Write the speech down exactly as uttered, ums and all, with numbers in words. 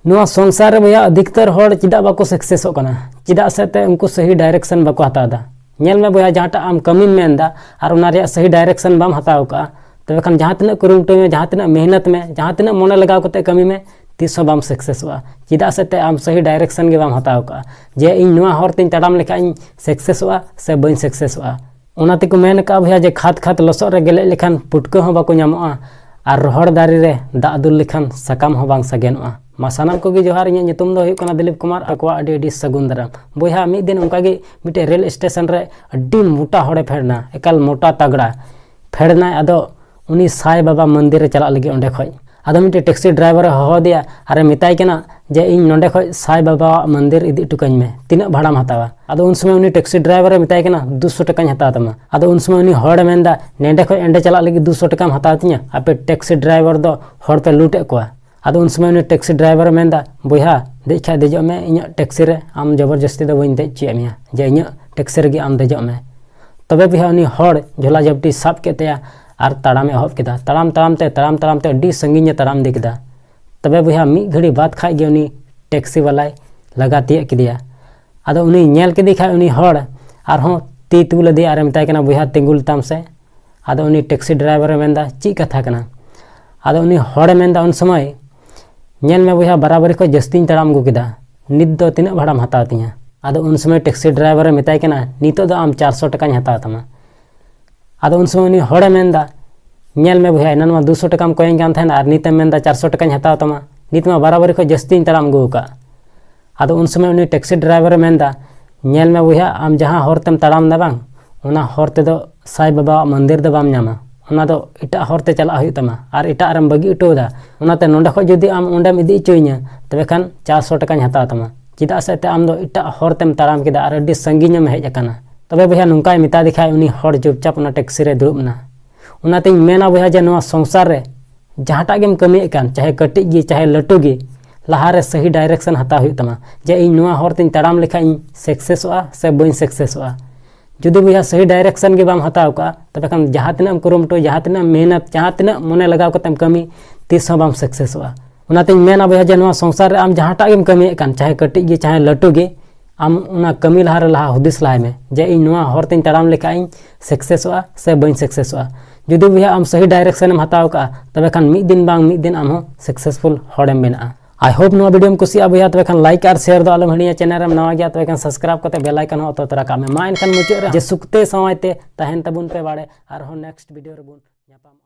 ᱱᱚᱣᱟ ᱥᱚᱝᱥᱟᱨ ᱨᱮ ᱵᱚᱭᱦᱟ ᱚᱫᱷᱤᱠᱛᱚᱨ ᱦᱚᱲ ᱪᱮᱫᱟᱜ ᱵᱟᱠᱚ ᱥᱟᱠᱥᱮᱥᱚᱜ ᱠᱟᱱᱟ? ᱪᱮᱫᱟᱜ ᱥᱮ ᱛᱮ ᱩᱱᱠᱩ ᱥᱟᱹᱦᱤ ᱰᱟᱭᱨᱮᱠᱥᱚᱱ ᱵᱟᱠᱚ ᱦᱟᱛᱟᱣ ᱮᱫᱟ᱾ ᱧᱮᱞ ᱢᱮ ᱵᱚᱭᱦᱟ, ᱡᱟᱦᱟᱸᱴᱟᱜ ᱟᱢ ᱠᱟᱹᱢᱤᱢ ᱢᱮᱱ ᱮᱫᱟ ᱟᱨ ᱚᱱᱟ ᱨᱮᱭᱟᱜ ᱥᱟᱹᱦᱤ ᱰᱟᱭᱨᱮᱠᱥᱚᱱ ᱵᱟᱢ ᱦᱟᱛᱟᱣ ᱠᱟᱜᱼᱟ, ᱛᱚᱵᱮ ᱠᱷᱟᱱ ᱡᱟᱦᱟᱸ ᱛᱤᱱᱟᱹᱜ ᱠᱩᱨᱩᱢᱩᱴᱩᱭ ᱢᱮ, ᱡᱟᱦᱟᱸ ᱛᱤᱱᱟᱹᱜ ᱢᱮᱦᱱᱚᱛ ᱢᱮ, ᱡᱟᱦᱟᱸ ᱛᱤᱱᱟᱹᱜ ᱢᱚᱱᱮ ᱞᱟᱜᱟᱣ ᱠᱟᱛᱮ ᱠᱟᱹᱢᱤ ᱢᱮ, ᱛᱤᱥ ᱦᱚᱸ ᱵᱟᱢ ᱥᱟᱠᱥᱮᱥᱚᱜᱼᱟ᱾ ᱪᱮᱫᱟᱜ ᱥᱮ ᱛᱮ ᱟᱢ ᱥᱟᱹᱦᱤ ᱰᱟᱭᱨᱮᱠᱥᱚᱱ ᱜᱮ ᱵᱟᱢ ᱦᱟᱛᱟᱣ ᱠᱟᱜᱼᱟ ᱡᱮ ᱤᱧ ᱱᱚᱣᱟ ᱦᱚᱨ ᱛᱤᱧ ᱛᱟᱲᱟᱢ ᱞᱮᱠᱷᱟᱱ ᱤᱧ ᱥᱟᱠᱥᱮᱥᱚᱜᱼᱟ ᱥᱮ ᱵᱟᱹᱧ ᱥᱟᱠᱥᱮᱥᱚᱜᱼᱟ᱾ ᱚᱱᱟ ᱛᱮᱠᱚ ᱢᱮᱱ ᱟᱠᱟᱫᱼᱟ ᱵᱚᱭᱦᱟ ᱡᱮ ᱠᱷᱟᱫᱽ ᱠᱷᱟᱫᱽ ᱞᱚᱥᱚᱫ ᱨᱮ ᱜᱮᱞᱮᱡ ᱞᱮᱠᱷᱟᱱ ᱯᱩᱴᱠᱟᱹ ᱦᱚᱸ ᱵᱟᱠᱚ ᱧᱟᱢᱚᱜᱼᱟ, ᱟᱨ ᱨᱚᱦᱚᱲ ᱫᱟᱨᱮ ᱨᱮ ᱫᱟᱜ ᱫᱩᱞ ᱞᱮᱠᱷᱟᱱ ᱥᱟᱠᱟᱢ ᱦᱚᱸ ᱵᱟᱝ ᱥᱟᱜᱮᱱᱚᱜᱼᱟ᱾ ᱢᱟ ᱥᱟᱱᱟᱢ ᱠᱚᱜᱮ ᱡᱚᱦᱟᱨ, ᱤᱧᱟᱹᱜ ᱧᱩᱛᱩᱢ ᱫᱚ ᱦᱩᱭᱩᱜ ᱠᱟᱱᱟ ᱫᱤᱞᱤᱯ ᱠᱩᱢᱟᱨ, ᱟᱠᱚᱣᱟᱜ ᱟᱹᱰᱤ ᱟᱹᱰᱤ ᱥᱟᱹᱜᱩᱱ ᱫᱟᱨᱟᱢ᱾ ᱵᱚᱭᱦᱟ, ᱢᱤᱫ ᱫᱤᱱ ᱚᱱᱠᱟ ᱜᱮ ᱢᱤᱫᱴᱮᱡ ᱨᱮᱞ ᱥᱴᱮᱥᱚᱱ ᱨᱮ ᱟᱹᱰᱤ ᱢᱚᱴᱟ ᱦᱚᱲᱮ ᱯᱷᱮᱰ ᱮᱱᱟ, ᱮᱠᱟᱞ ᱢᱚᱴᱟ ᱛᱟᱜᱲᱟ ᱯᱷᱮᱰ ᱮᱱᱟᱭ᱾ ᱟᱫᱚ ᱩᱱᱤ ᱥᱟᱭ ᱵᱟᱵᱟ ᱢᱚᱱᱫᱤᱨ ᱨᱮ ᱪᱟᱞᱟᱜ ᱞᱟᱹᱜᱤᱫ ᱚᱸᱰᱮ ᱠᱷᱚᱡ ᱟᱫᱚ ᱢᱤᱫᱴᱮᱡ ᱴᱮᱠᱥᱤ ᱰᱨᱟᱭᱵᱷᱟᱨ ᱮ ᱦᱚᱦᱚ ᱟᱫᱮᱭᱟ ᱟᱨᱮ ᱢᱮᱛᱟᱭ ᱠᱟᱱᱟ ᱡᱮ ᱤᱧ ᱱᱚᱸᱰᱮ ᱠᱷᱚᱡ ᱥᱟᱭ ᱵᱟᱵᱟᱣᱟᱜ ᱢᱚᱱᱫᱤᱨ ᱤᱫᱤ ᱦᱚᱴᱚ ᱠᱟᱹᱧ ᱢᱮ, ᱛᱤᱱᱟᱹᱜ ᱵᱷᱟᱲᱟᱢ ᱦᱟᱛᱟᱣᱟ? ᱟᱫᱚ ᱩᱱ ᱥᱚᱢᱚᱭ ᱩᱱᱤ ᱴᱮᱠᱥᱤ ᱰᱨᱟᱭᱵᱷᱟᱨ ᱮ ᱢᱮᱛᱟᱭ ᱠᱟᱱᱟ, "ᱫᱩᱥᱚ ᱴᱟᱠᱟᱧ ᱦᱟᱛᱟᱣ ᱛᱟᱢᱟ᱾" ᱟᱫᱚ ᱩᱱ ᱥᱚᱢᱚᱭ ᱩᱱᱤ ᱦᱚᱲᱮ ᱢᱮᱱᱫᱟ, "ᱱᱚᱸᱰᱮ ᱠᱷᱚᱡ ᱚᱸᱰᱮ ᱪᱟᱞᱟᱜ ᱞᱟᱹᱜᱤᱫ ᱫᱩᱥᱚ ᱴᱟᱠᱟᱢ ᱦᱟᱛᱟᱣ ᱛᱤᱧᱟ? ᱟᱯᱮ ᱴᱮᱠᱥᱤ ᱰᱨᱟᱭᱵᱷᱟᱨ ᱫᱚ ᱦᱚᱲ ᱯᱮ ᱞᱩᱴ ᱮᱫ ᱠᱚᱣᱟ᱾" ᱟᱫᱚ ᱩᱱ ᱥᱚᱢᱚᱭ ᱩᱱᱤ ᱴᱮᱠᱥᱤ ᱰᱨᱟᱭᱵᱷᱟᱨ ᱮ ᱢᱮᱱᱫᱟ, "ᱵᱚᱭᱦᱟ, ᱫᱮᱡ ᱠᱷᱟᱡ ᱫᱮᱡᱚᱜ ᱢᱮ, ᱤᱧᱟᱹᱜ ᱴᱮᱠᱥᱤ ᱨᱮ, ᱟᱢ ᱡᱚᱵᱚᱨᱡᱚᱥᱛᱤ ᱫᱚ ᱵᱟᱹᱧ ᱫᱮᱡ ᱦᱚᱪᱚᱭᱮᱫ ᱢᱮᱭᱟ ᱡᱮ ᱤᱧᱟᱹᱜ ᱴᱮᱠᱥᱤ ᱨᱮᱜᱮ ᱟᱢ ᱫᱮᱡᱚᱜ ᱢᱮ᱾" ᱛᱚᱵᱮ ᱵᱚᱭᱦᱟ, ᱩᱱᱤ ᱦᱚᱲ ᱡᱷᱚᱞᱟ ᱡᱷᱟᱹᱯᱴᱤ ᱥᱟᱵ ᱠᱮᱫ ᱛᱟᱭᱟ ᱟᱨ ᱛᱟᱲᱟᱢᱮ ᱮᱦᱚᱵ ᱠᱮᱫᱟ᱾ ᱛᱟᱲᱟᱢ ᱛᱟᱲᱟᱢ ᱛᱮ, ᱛᱟᱲᱟᱢ ᱛᱟᱲᱟᱢ ᱛᱮ ᱟᱹᱰᱤ ᱥᱟᱺᱜᱤᱧ ᱮ ᱛᱟᱲᱟᱢ ᱤᱫᱤ ᱠᱮᱫᱟ᱾ ᱛᱚᱵᱮ ᱵᱚᱭᱦᱟ, ᱢᱤᱫ ᱜᱷᱟᱹᱲᱤ ᱵᱟᱫ ᱠᱷᱟᱡ ᱜᱮ ᱩᱱᱤ ᱴᱮᱠᱥᱤ ᱵᱟᱞᱟᱭ ᱞᱟᱜᱟ ᱛᱤᱭᱟᱹᱜ ᱠᱮᱫᱮᱭᱟ᱾ ᱟᱫᱚ ᱩᱱᱤ ᱧᱮᱞ ᱠᱮᱫᱮ ᱠᱷᱟᱡ ᱩᱱᱤ ᱦᱚᱲ ᱟᱨᱦᱚᱸ ᱛᱤ ᱛᱩᱞ ᱟᱫᱮᱭᱟ ᱟᱨᱮ ᱢᱮᱛᱟᱭ ᱠᱟᱱᱟ, "ᱵᱚᱭᱦᱟ, ᱛᱤᱸᱜᱩ ᱞᱮᱛᱟᱢ ᱥᱮ᱾" ᱟᱫᱚ ᱩᱱᱤ ᱴᱮᱠᱥᱤ ᱰᱨᱟᱭᱵᱷᱟᱨ ᱮ ᱢᱮᱱᱫᱟ, "ᱪᱮᱫ ᱠᱟᱛᱷᱟ ᱠᱟᱱᱟ?" ᱟᱫᱚ ᱩᱱᱤ ᱦᱚᱲᱮ ᱢᱮᱱᱫᱟ ᱩᱱ ᱥᱚᱢᱚᱭ, "ᱧᱮᱞ ᱢᱮ ᱵᱚᱭᱦᱟ, ᱵᱟᱨᱟᱵᱟᱨᱤ ᱠᱷᱚᱡ ᱡᱟᱹᱥᱛᱤᱧ ᱛᱟᱲᱟᱢ ᱟᱹᱜᱩ ᱠᱮᱫᱟ, ᱱᱤᱛ ᱫᱚ ᱛᱤᱱᱟᱹᱜ ᱵᱷᱟᱲᱟᱢ ᱦᱟᱛᱟᱣ ᱛᱤᱧᱟ?" ᱟᱫᱚ ᱩᱱ ᱥᱚᱢᱚᱭ ᱴᱮᱠᱥᱤ ᱰᱨᱟᱭᱵᱷᱟᱨ ᱮ ᱢᱮᱛᱟᱭ ᱠᱟᱱᱟ, "ᱱᱤᱛᱚᱜ ᱫᱚ ᱟᱢ ᱪᱟᱨᱥᱚ ᱴᱟᱠᱟᱧ ᱦᱟᱛᱟᱣ ᱛᱟᱢᱟ᱾" ᱟᱫᱚ ᱩᱱ ᱥᱚᱢᱚᱭ ᱩᱱᱤ ᱦᱚᱲᱮ ᱢᱮᱱᱫᱟ, "ᱧᱮᱞ ᱢᱮ ᱵᱚᱭᱦᱟ, ᱮᱱᱟᱱ ᱢᱟ ᱫᱩᱥᱚ ᱴᱟᱠᱟᱢ ᱠᱚᱭᱮᱧ ᱠᱟᱱ ᱛᱟᱦᱮᱱᱟ ᱟᱨ ᱱᱤᱛᱮᱢ ᱢᱮᱱᱫᱟ ᱪᱟᱨᱥᱚ ᱴᱟᱠᱟᱧ ᱦᱟᱛᱟᱣ ᱛᱟᱢᱟ, ᱱᱤᱛ ᱢᱟ ᱵᱟᱨᱟᱵᱟᱨᱤ ᱠᱷᱚᱡ ᱡᱟᱹᱥᱛᱤᱧ ᱛᱟᱲᱟᱢ ᱟᱹᱜᱩ ᱟᱠᱟᱫ᱾" ᱟᱫᱚ ᱩᱱ ᱥᱚᱢᱚᱭ ᱩᱱᱤ ᱴᱮᱠᱥᱤ ᱰᱨᱟᱭᱵᱷᱟᱨ ᱮ ᱢᱮᱱᱫᱟ, "ᱧᱮᱞ ᱢᱮ ᱵᱚᱭᱦᱟ, ᱟᱢ ᱡᱟᱦᱟᱸ ᱦᱚᱨ ᱛᱮᱢ ᱛᱟᱲᱟᱢ ᱮᱫᱟ ᱵᱟᱝ, ᱚᱱᱟ ᱦᱚᱨ ᱛᱮᱫᱚ ᱥᱟᱭ ᱵᱟᱵᱟᱣᱟᱜ ᱢᱚᱱᱫᱤᱨ ᱫᱚ ᱵᱟᱢ ᱧᱟᱢᱟ, ᱚᱱᱟ ᱫᱚ ᱮᱴᱟᱜ ᱦᱚᱨ ᱛᱮ ᱪᱟᱞᱟᱜ ᱦᱩᱭᱩᱜ ᱛᱟᱢᱟ, ᱟᱨ ᱮᱴᱟᱜ ᱨᱮᱢ ᱵᱟᱹᱜᱤ ᱦᱚᱴᱚ ᱮᱫᱟ᱾ ᱚᱱᱟᱛᱮ ᱱᱚᱸᱰᱮ ᱠᱷᱚᱡ ᱡᱩᱫᱤ ᱟᱢ ᱚᱸᱰᱮᱢ ᱤᱫᱤ ᱦᱚᱪᱚᱭᱤᱧᱟ, ᱛᱚᱵᱮ ᱠᱷᱟᱱ ᱪᱟᱨᱥᱚ ᱴᱟᱠᱟᱧ ᱦᱟᱛᱟᱣ ᱛᱟᱢᱟ, ᱪᱮᱫᱟᱜ ᱥᱮ ᱮᱱᱛᱮ ᱟᱢ ᱫᱚ ᱮᱴᱟᱜ ᱦᱚᱨ ᱛᱮᱢ ᱛᱟᱲᱟᱢ ᱠᱮᱫᱟ ᱟᱨ ᱟᱹᱰᱤ ᱥᱟᱺᱜᱤᱧ ᱮᱢ ᱦᱮᱡ ᱟᱠᱟᱱᱟ᱾" ᱛᱚᱵᱮ ᱵᱚᱭᱦᱟ, ᱱᱚᱝᱠᱟᱭ ᱢᱮᱛᱟ ᱫᱮ ᱠᱷᱟᱡ ᱩᱱᱤ ᱦᱚᱲ ᱪᱩᱯᱪᱟᱯ ᱚᱱᱟ ᱴᱮᱠᱥᱤ ᱨᱮ ᱫᱩᱲᱩᱵ ᱮᱱᱟ᱾ ᱚᱱᱟᱛᱤᱧ ᱢᱮᱱᱟ ᱵᱚᱭᱦᱟ ᱡᱮ ᱱᱚᱣᱟ ᱥᱚᱝᱥᱟᱨ ᱨᱮ ᱡᱟᱦᱟᱸᱴᱟᱜ ᱜᱮᱢ ᱠᱟᱹᱢᱤᱭᱮᱫ ᱠᱟᱱ, ᱪᱟᱦᱮ ᱠᱟᱹᱴᱤᱡ ᱜᱮ ᱪᱟᱦᱮ ᱞᱟᱹᱴᱩ ᱜᱮ, ᱞᱟᱦᱟᱨᱮ ᱥᱟᱹᱦᱤ ᱰᱟᱭᱨᱮᱠᱥᱚᱱ ᱦᱟᱛᱟᱣ ᱦᱩᱭᱩᱜ ᱛᱟᱢᱟ ᱡᱮ ᱤᱧ ᱱᱚᱣᱟ ᱦᱚᱨ ᱛᱤᱧ ᱛᱟᱲᱟᱢ ᱞᱮᱠᱷᱟᱡ ᱤᱧ ᱥᱟᱠᱥᱮᱥᱚᱜᱼᱟ ᱥᱮ ᱵᱟᱹᱧ ᱥᱟᱠᱥᱮᱥᱚᱜᱼᱟ᱾ ᱡᱩᱫᱤ ᱵᱚᱭᱦᱟ ᱥᱟᱹᱦᱤ ᱰᱟᱭᱨᱮᱠᱥᱚᱱ ᱜᱮ ᱵᱟᱢ ᱦᱟᱛᱟᱣ ᱠᱟᱜᱼᱟ, ᱛᱚᱵᱮ ᱠᱷᱟᱱ ᱡᱟᱦᱟᱸ ᱛᱤᱱᱟᱹᱜ ᱮᱢ ᱠᱩᱨᱩᱢᱩᱴᱩ, ᱡᱟᱦᱟᱸ ᱛᱤᱱᱟᱹᱜ ᱮᱢ ᱢᱮᱦᱱᱚᱛ, ᱡᱟᱦᱟᱸ ᱛᱤᱱᱟᱹᱜ ᱢᱚᱱᱮ ᱞᱟᱜᱟᱣ ᱠᱟᱛᱮᱢ ᱠᱟᱹᱢᱤ, ᱛᱤᱥ ᱦᱚᱸ ᱵᱟᱢ ᱥᱟᱠᱥᱮᱥᱚᱜᱼᱟ᱾ ᱚᱱᱟᱛᱤᱧ ᱢᱮᱱᱟ ᱵᱚᱭᱦᱟ ᱡᱮ ᱱᱚᱣᱟ ᱥᱚᱝᱥᱟᱨ ᱨᱮ ᱟᱢ ᱡᱟᱦᱟᱸᱴᱟᱜ ᱜᱮᱢ ᱠᱟᱹᱢᱤᱭᱮᱫ ᱠᱟᱱ, ᱪᱟᱦᱮ ᱠᱟᱹᱴᱤᱡ ᱜᱮ ᱪᱟᱦᱮ ᱞᱟᱹᱴᱩ ᱜᱮ, ᱟᱢ ᱚᱱᱟ ᱠᱟᱹᱢᱤ ᱞᱟᱦᱟ ᱨᱮ ᱞᱟᱦᱟ ᱦᱩᱫᱤᱥ ᱞᱟᱦᱟᱭ ᱢᱮ ᱡᱮ ᱤᱧ ᱱᱚᱣᱟ ᱦᱚᱨ ᱛᱮᱧ ᱛᱟᱲᱟᱢ ᱞᱮᱠᱷᱟᱡ ᱤᱧ ᱥᱟᱠᱥᱮᱥᱚᱜᱼᱟ ᱥᱮ ᱵᱟᱹᱧ ᱥᱟᱠᱥᱮᱥᱚᱜᱼᱟ᱾ ᱡᱩᱫᱤ ᱵᱚᱭᱦᱟ ᱟᱢ ᱥᱟᱹᱦᱤ ᱰᱟᱭᱨᱮᱠᱥᱚᱱ ᱮᱢ ᱦᱟᱛᱟᱣ ᱠᱟᱜᱼᱟ, ᱛᱚᱵᱮ ᱠᱷᱟᱱ ᱢᱤᱫ ᱫᱤᱱ ᱵᱟᱝ ᱢᱤᱫ ᱫᱤᱱ ᱟᱢ ᱦᱚᱸ ᱥᱟᱠᱥᱮᱥᱯᱷᱩᱞ ᱦᱚᱲᱮᱢ ᱵᱮᱱᱟᱜᱼᱟ᱾ I hope ᱱᱚᱣᱟ ᱵᱷᱤᱰᱤᱭᱳᱢ ᱠᱩᱥᱤᱭᱟᱜᱼᱟ ᱵᱚᱭᱦᱟ, ᱛᱚᱵᱮ ᱠᱷᱟᱱ ᱞᱟᱭᱤᱠ ᱟᱨ ᱥᱮᱭᱟᱨ ᱫᱚ ᱟᱞᱚᱢ ᱦᱤᱲᱤᱧᱟ᱾ ᱪᱮᱱᱮᱞ ᱨᱮᱢ ᱱᱟᱣᱟ ᱜᱮᱭᱟ ᱛᱚᱵᱮ ᱠᱷᱟᱱ ᱥᱟᱵᱥᱠᱨᱟᱭᱤᱵ ᱠᱟᱛᱮ ᱵᱮᱞ ᱟᱭᱠᱚᱱ ᱦᱚᱸ ᱚᱛᱚ ᱛᱚᱨᱟ ᱠᱟᱜ ᱢᱮ᱾ ᱢᱟ ᱮᱱᱠᱷᱟᱱ ᱢᱩᱪᱟᱹᱫ ᱨᱮ ᱡᱮ ᱥᱩᱠᱛᱮ ᱥᱟᱶᱟᱭ ᱛᱮ ᱛᱟᱦᱮᱱ ᱛᱟᱵᱚᱱ ᱯᱮ ᱵᱟᱲᱮ, ᱟᱨᱦᱚᱸ ᱱᱮᱠᱥᱴ ᱵᱷᱤᱰᱤᱭᱳ ᱨᱮᱵᱚᱱ ᱧᱟᱯᱟᱢᱚᱜᱼᱟ᱾